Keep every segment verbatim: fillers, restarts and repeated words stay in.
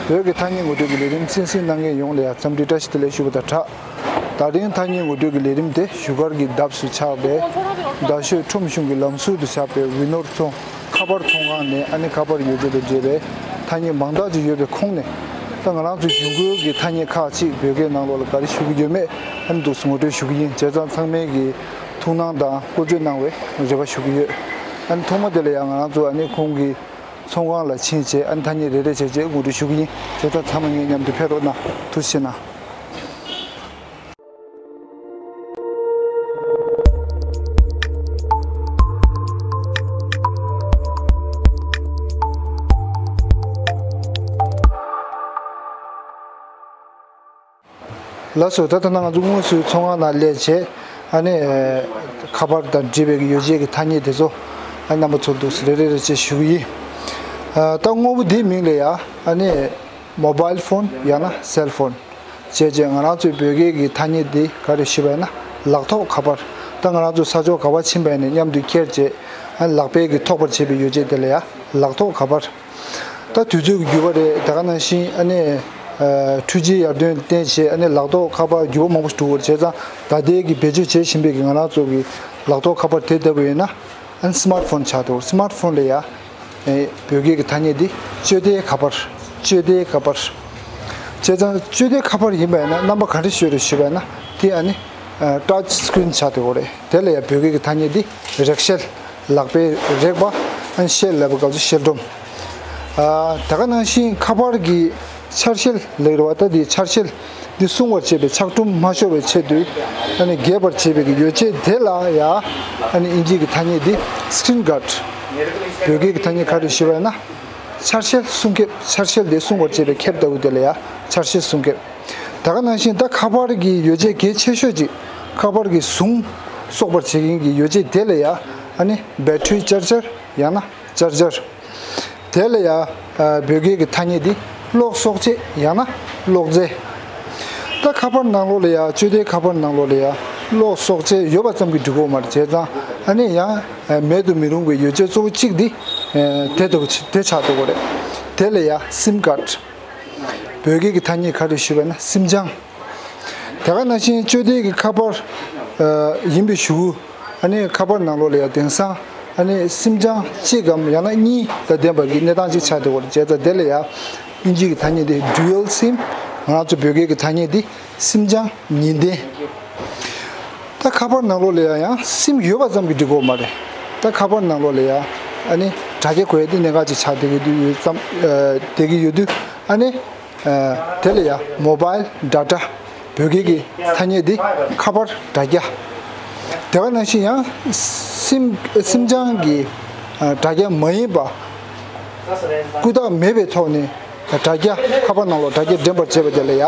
བོད་ཀྱི་ཐ་སྙད་ངོ་སྤྲོད་ཀྱི་ལས་རིམ་གསན་གཟིགས་གནང་མཁན་ཡོངས་ལ་ཡང་འཚམས་འདྲི་བཀྲ་ཤིས་བདེ་ལེགས་ཞུ་བ་དང་སྦྲགས། ད་རིང་ཐ་སྙད་ངོ་སྤྲོད་ཀྱི་ལས་རིམ་དེ་བཞུགས་སྒར་གྱི་འདབས་སུ་ཆགས་པའི་རྡ་ཤོད་ཁྲོམ་གཞུང་གི་ལམ་ཟུར་དུ་ཆགས་པའི་ཝི་ནོར་ཚོང་ཁ་པར་ཚོང་ཁང་ནས་ཨ་ནི་ཁ་པར་ཡོ་བྱད་དང་འབྲེལ་བའི་ཐ་སྙད་མང་དག་ཅིག་ཡོད་པའི་ཁོངས་ནས། ད་ང་རང་ཚོ་གཞུང་སྒེར་གྱི་ཐ་སྙད་ཁག་ཅིག་བོད་སྐད་ནང་ལོགས་ལ་ག་རེ་ཞུ་གི་ཡོད་མེད་ཨ་ནི་འདུག་སེ་ངོ་སྤྲོད་ཞུ་གི་ཡིན། བྱས་ཙང་ཚང་མས་ཀྱི་ཐུགས་སྣང་དང་བཀོལ་སྤྱོད་གནང་བའི་རེ་བ་ཞུ་གི་ཡོད། ཨ་ནི་ཐོག་མ་དེ་ལ་ཡང་ང་རང་ཚོ་ཨ་ནི་ཁོང་གི་ཚོང་ཁང་ལ་ཕྱིན་བྱས་ཨ་ནི་ཐ་སྙད་རེ་རེ་བྱས་བྱས་ངོ་སྤྲོད་ཞུ་གི་ཡིན། བྱས་ཙང་ཚང་མ་ངའི་མཉམ་དུ་ཕེབས་རོགས་གནང་། ཐུགས་རྗེ་གནང་། ལགས་སོ། ད་ལྟ་ན་ང་ཚོ་དངོས་སུ་ཚོང་ཁང་ནང་སླེབས་བྱས་ཨ་ནི་ཁ་པར་དང་འབྲེལ་བའི་ཡོ་བྱད་ཀྱི་ཐ་སྙད་དེ་ཚོ་ཨ་རྣམ་པ་ཚོར་འདུག་སེ་རེ་རེ་རེ་བྱས་ཞུ་གི་ཡིན། ད་དངོས་པོ་འདིའི་མིང་ལ་ཡ་ཨ་ནི་མོ་བཱའིལ་ཕོན་ཡང་ན་སེལ་ཕོན་བྱས་བྱས་ང་རང་ཚོའི་བོད་སྐད་ཀྱི་ཐ་སྙད་འདི་ག་རེ་ཞུས་པ་ཡིན་ན་ལག་ཐོགས་ཁ་པར། ད་ང་རང་ཚོ་ས་ཕྱོགས་ག་པར་ཕྱིན་པ་ཡིན་ནའི་མཉམ་དུ་འཁྱེར་བྱས་ཨ་ནི་ལག་པས་ཀྱིས་ཐོགས་པར་བྱེད་པའི་ཡོ་བྱད་དེ་ལ་ཡ་ལག་ཐོགས་ཁ་པར། ད་དུས་ཚོད་ཀྱི་འགྱུར་བ་རེད། ད་ག་ནང་བཞིན་ཨ་ནི་ཨ་འཕྲུལ་ཆས་ཡར་ཐོན་བརྟེན་བྱས་ཨ་ནི་ལག་ཐོགས་ཁ་པར་འགྱུར་བ་མང་པོ་ཞིག་འགྲོ་གི་རེད། བྱས་ཙང་ད་ལྟའི་གི་བེད་སྤྱོད་བྱེད་བཞིན་པའི་གི་ང་རང་ཚོ་གི་ལག་ཐོགས་ཁ་པར་དེ་ལྟ་བུ་ཡིན་ན་ཨ་ནི་སི་མཱར་ཕོན་ཆགས་འདུག་སི་མཱར་ཕོན་ལ་ཡ་ཨེ་བོད་སྐད་ཀྱི་ཐ་སྙད་འདི་སྤྱོད་བདེའི་ཁ་པར། སྤྱོད་བདེའི་ཁ་པར། བྱས་ཙང་སྤྱོད་བདེའི་ཁ་པར་ཡིན་པ་ཡིན་ན་རྣམ་པ་ག་འདྲ་ཤོད་རེད་ཞུས་པ་ཡིན་ན་དེ་ཨ་ནི་ཨ་ཊཆ་སི་ཀི་རིན་ཆགས་འདུག་རེད། དེ་ལ་ཡ་བོད་སྐད་ཀྱི་ཐ་སྙད་འདི་རེག་ཤེལ། ལག་པས་རེག་པ། ཨ་ནི་ཤེལ་ལབ་པའི་སྐབས་སུ་ཤེལ་སྒྲོམ། ཨ་ད་ག་ནང་བཞིན་ཁ་པར་གྱི་འཆར་ཤེལ་ལབ་རེད་བ། ད་དེའི་འཆར་ཤེལ་འདི་སྲུང་བར་བྱེད་པའི་ཆག་གྲུམ་མ་ཤོར་བའི་ཆེད་དུ་ཨ་ནི་རྒྱས་པར་བྱེད་པའི་གི་ཡོ་བྱད་དེ་ལ་ཡ་ཨ་ནི་ཨིན་ཇི་གི་ཐ་སྙད་འདི་སི་ཀི་རིན་གཱཌ། བོད་སྐད་ཀྱི་ཐ་སྙད་ག་རེ་ཞུས་པ་ཡིན་ན་འཆར་ཤེལ་སྲུང་ཁེབས། འཆར་ཤེལ་དེ་སྲུང་བར་བྱེད་པའི་ཁེབས་ལྟ་བུ་དེ་ལ་ཡ་འཆར་ཤེལ་སྲུང་ཁེབས། ད་ག་ནང་བཞིན་ད་ཁ་པར་གྱི་ཡོ་བྱད་གལ་ཆེ་ཤོས་ཅིག་ཁ་པར་གྱི་ཟུང་གསོག་པར་བྱེད་མཁན་གྱི་ཡོ་བྱད་དེ་ལ་ཡ་ཨ་ནི་བེ་ཊི་རི་ཅར་ཇར་ཡང་ན་ཅར་ཇར། དེ་ལ་ཡ་ཨ་བོད་སྐད་ཀྱི་ཐ་སྙད་འདི་གློག་གསོག་ཆས་ཡང་ན་གློག་རྫས། ད་ཁ་པར་ནང་ལོགས་ལ་ཡ་སྤྱོད་བདེའི་ཁ་པར་ནང་ལོགས་ལ་ཡ་གློག་གསོག་ཆས་ཡོད་པ་ཙམ་གྱིས་འགྲིག་གི་ཡོད་མ་རེད། བྱས་ཙང་ཨ་ནི་ཡང་ཨ་མེད་དུ་མི་རུང་བའི་ཡོ་བྱད་གཙོ་བོ་གཅིག་འདི་ཨ་དེ་ལྟ་བུ་དེ་ཆགས་འདུག་གི་རེད། དེ་ལ་ཡ་སིམ་ཀཱཌ། བོད་སྐད་ཀྱི་ཐ་སྙད་ག་རེ་ཞུས་པ་ན་སིམ་ལྗང་། དེ་ག་ནང་བཞིན་སྤྱོད་བདེ་གི་ཁ་པར་ཨ་ཡིན་པའི་གཞུག་གུ་ཨ་ནི་ཁ་པར་ནང་ལོགས་ལ་ཡ་དེང་སང་ཨ་ནི་སིམ་ལྗང་གཅིག་གམ་ཡང་ན་གཉིས་དང་ལྡན་པ་གི་གནས་སྟངས་ཅིག་ཆགས་བསྡད་ཡོད་རེད། བྱས་ཙང་དེ་ལ་ཡ་ཨིན་ཇི་གི་ཐ་སྙད་དེ་ཌུ་ཨལ་སིམ། ང་རང་ཚོ་བོད་སྐད་ཀྱི་ཐ་སྙད་དེ་སིམ་ལྗང་གཉིས་ལྡན། ད་ཁ་པར་ནང་ལོགས་ལ་ཡ་ཡང་སིམ་ཡོད་པ་ཙམ་གྱིས་འགྲིག་གི་ཡོད་མ་རེད། ད་ཁ་པར་ནང་ལོགས་ལ་ཡ་ཨ་ནི་དྲ་རྒྱ་དགོས་ཡ་དེ་གནད་འགག་ཅིག་ཆགས་བསྡད་ཀྱི་ཡོད་དུས་ཡོད་ཙམ་ཨ་བསྡད་ཀྱི་ཡོད་དུས་ཨ་ནི། ཨ་དེ་ལ་ཡ་མོ་བཱའིལ་ཌ་ཊ། བོད་སྐད་ཀྱི་ཐ་སྙད་འདི་ཁ་པར་དྲ་རྒྱ། དེ་ག་ནང་བཞིན་ཡང་སིམ་སིམ་ལྗང་གི་ཨ་དྲ་རྒྱ་མ་ཡིན་པ། སྤུས་དག་མེད་པའི་ཐོག་ནས་དྲ་རྒྱ་ཁ་པར་ནང་ལོགས་དྲ་རྒྱ་འདྲེན་པར་བྱེད་པ་དེ་ལ་ཡ་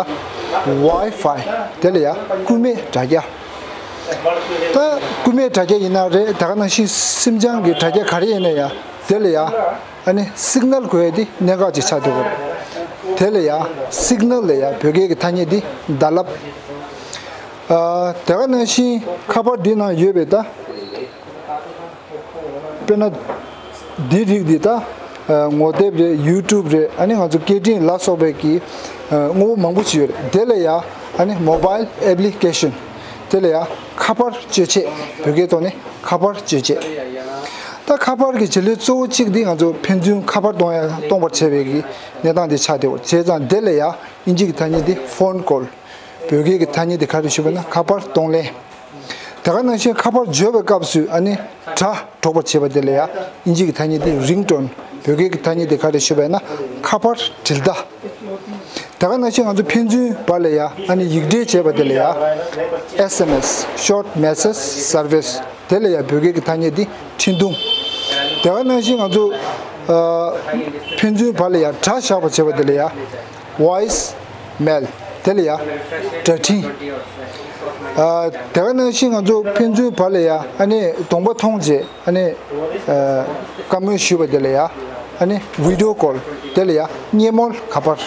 ཝའི་ཕའི། དེ་ལ་ཡ་སྐུད་མེད་དྲ་རྒྱ། ད་སྐུད་མེད་དྲ་རྒྱ་ཡིན་ན་རེད། དེ་ག་ནང་བཞིན་སིམ་ལྗང་གི་དྲ་རྒྱ་ག་རེ་ཡིན་ན་ཡ་དེ་ལ་ཡ། ཨ་ནི་སིག་ནལ་དགོས་ཡ་དེ་གནད་འགག་ཅིག་ཆགས་འདུག་གི་རེད། དེ་ལ་ཡ་སིག་ནལ་ལ་ཡ་བོད་སྐད་ཀྱི་ཐ་སྙད་དེ་རྡ་ལབ། ཨ་དེ་ག་ནང་བཞིན་ཁ་པར་འདི་ནང་ཡོད་པའི་ད་དཔེར་ན་འདི་རིགས་འདི་ད་ཨ་ངོ་དེབ་རེད། ཡུ་ཊུབ་རེད། ཨ་ནི་ང་ཚོ་སྐད་འཕྲིན་ལ་སོགས་པའི་གི་ཨ་དངོས་པོ་མང་པོ་ཞིག་ཡོད་རེད། དེ་ལ་ཡ་ཨ་ནི་མོ་བཱའིལ་ཨེབ་ལི་ཀེ་ཤན། དེ་ལ་ཡ་ཁ་པར་སྤྱོད་ཆས། བོད་སྐད་ཐོག་ནས་ཁ་པར་སྤྱོད་ཆས། ད་ཁ་པར་གྱི་བྱེད་ལས་གཙོ་བོ་གཅིག་འདི་ང་ཚོ་ཕན་ཚུན་ཁ་པར་གཏོང་ཡ་གཏོང་པར་བྱེད་པའི་གི་གནས་སྟངས་འདི་ཆགས་བསྡད་ཡོད། བྱས་ཙང་དེ་ལ་ཡ་ཨིན་ཇི་གི་ཐ་སྙད་འདི་ཕོན་ཀོལ། བོད་སྐད་ཀྱི་ཐ་སྙད་འདི་ག་རེ་ཞུས་པ་ན་ཁ་པར་གཏོང་ལེན། དེ་ག་ནང་བཞིན་ཁ་པར་འབྱོར་བའི་སྐབས་སུ་ཨ་ནི་སྒྲ་སྒྲོག་པར་བྱེད་པ་དེ་ལ་ཡ་ཨིན་ཇི་གི་ཐ་སྙད་འདི་རིང་ཊོན། བོད་སྐད་ཀྱི་ཐ་སྙད་འདི་ག་རེ་ཞུས་པ་ན་ཁ་པར་དྲིལ་བརྡ། དེ་ག་ནང་བཞིན་ང་ཚོ་ཕན་ཚུན་བར་ལ་ཡ་ཨ་ནི་ཡིག་འབྲེལ་བྱེད་པ་དེ་ལ་ཡ་ཨེས་ཨེམ་ཨེས། Short Message Service། དེ་ལ་ཡ་བོད་སྐད་ཀྱི་ཐ་སྙད་འདི་འཕྲིན་ཐུང་། དེ་ག་ནང་བཞིན་ང་ཚོ་ཨ་ཕན་ཚུན་བར་ལ་ཡ་སྒྲ་བཞག་པ་བྱེད་པ་དེ་ལ་ཡ་ཝོའི་སི་མེལ། དེ་ལ་ཡ་སྒྲ་འཕྲིན། ཨ་དེ་ག་ནང་བཞིན་ང་ཚོ་ཕན་ཚུན་བར་ལ་ཡ་ཨ་ནི་གདོང་པ་མཐོང་རྗེས་ཨ་ནི་ཨ་བཀའ་མོལ་ཞུས་པ་དེ་ལ་ཡ་ཨ་ནི་བི་ཌི་ཡོ་ཀོལ། དེ་ལ་ཡ་སྙེ་མོལ་ཁ་པར།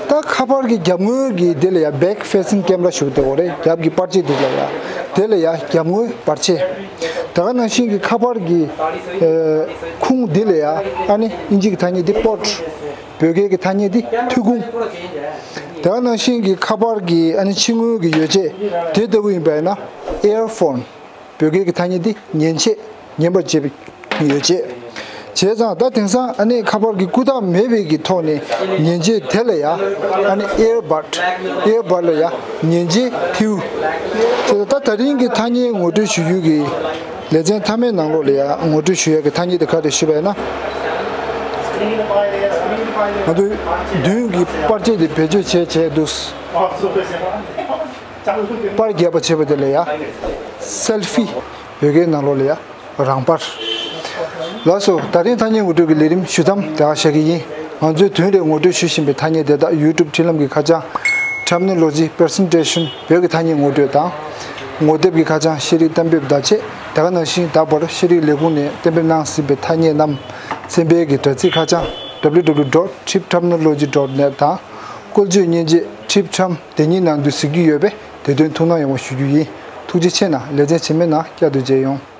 ད་ཁ་པར་གྱི་རྒྱབ་ངོས་ཀྱི་དེ་ལ་ཡ་བེག་ཕེ་སིང་ཀེམ་ར་ཞུ་གི་དེ་གོ་རེད། རྒྱབ་ཀྱི་པར་ཆས་དེ་ལ་ཡ། དེ་ལ་ཡ་རྒྱབ་ངོས་པར་ཆས། དེ་ག་ནང་བཞིན་གྱི་ཁ་པར་གྱི་ཨ་ཁུང་འདི་ལ་ཡ་ཨ་ནི་ཨིན་ཇི་གི་ཐ་སྙད་འདི་པོརཊ། བོད་སྐད་ཀྱི་ཐ་སྙད་འདི་ཐོན་ཁུངས། དེ་ག་ནང་བཞིན་གྱི་ཁ་པར་གྱི་ཨ་ནི་ཕྱི་དངུལ་གྱི་ཡོ་བྱད་དེ་ལྟ་བུ་ཡིན་པ་ཡིན་ན་earphone། བོད་སྐད་ཀྱི་ཐ་སྙད་འདི་ཉན་ཆས། ཉན་པར་བྱེད་པའི་ཡོ་བྱད། བྱས་ཙང་ད་དེང་སང་ཨ་ནི་ཁ་པར་གྱི་སྐུ་རྟགས་མེད་པའི་གི་ཐོག་ནས་ཉན་ཆས་དེ་ལ་ཡ་ཨ་ནི་earbud། earbud ལ་ཡ་ཉན་ཆས་ཐིའུ། བྱས་ཙང་ད་ད་རིང་གི་ཐ་སྙད་ངོ་སྤྲོད་ཞུ་རྒྱུ་གི་ལེ་ཚན་མཐའ་མའི་ནང་ལོགས་ལ་ཡ་ངོ་སྤྲོད་ཞུ་ཡ་གི་ཐ་སྙད་དེ་ག་རེ་ཞུས་པ་ཡིན་ན། ང་ཚོས་མདུན་གྱི་པར་ཆས་དེ་བེད་སྤྱོད་བྱས་བྱས་འདུག་པར་རྒྱག་པ་བྱེད་པ་དེ་ལ་ཡ་selfie། བོད་སྐད་ནང་ལོགས་ལ་ཡ་རང་པར། ལགས་སོ། ད་རིང་ཐ་སྙད་ངོ་སྤྲོད་ཀྱི་ལས་རིམ་ཞུ་མཚམས་དེ་ག་བཞག་གི་ཡིན། ང་ཚོས་དོན་རེ་ངོ་སྤྲོད་ཞུ་བཞིན་པའི་ཐ་སྙད་དེ་དག་YouTube འཕྲིན་ལམ་གྱི་ཁ་བྱང་Terminology Presentation བོད་ཀྱི་ཐ་སྙད་ངོ་སྤྲོད་དང་། ངོ་དེབ་ཀྱི་ཁ་བྱང་ཤེས་རིག་གཏན་འབེབས་བརྡ་ཆད། དེ་ག་ནང་བཞིན་ད་བར་ཤེས་རིག་ལས་ཁུངས་ནས་གཏན་འབེབས་གནང་ཟིན་པའི་ཐ་སྙད་རྣམས་ཚན་པའི་གི་དྲ་ཚིགས་ཁ་བྱང་www dot tripterminology dot net དང་། བཀོལ་སྤྱོད་མཉེན་ཆས་Tripterm དེ་ཉིད་ནང་དུ་གཟིགས་རྒྱུ་ཡོད་པས་དེ་དོན་ཐུགས་སྣང་ཡོང་བ་ཞུ་རྒྱུ་ཡིན། ཐུགས་རྗེ་ཆེ་གནང་། ལེ་ཚན་རྗེས་མའི་ནང་བསྐྱར་དུ་མཇལ་ཡོང་།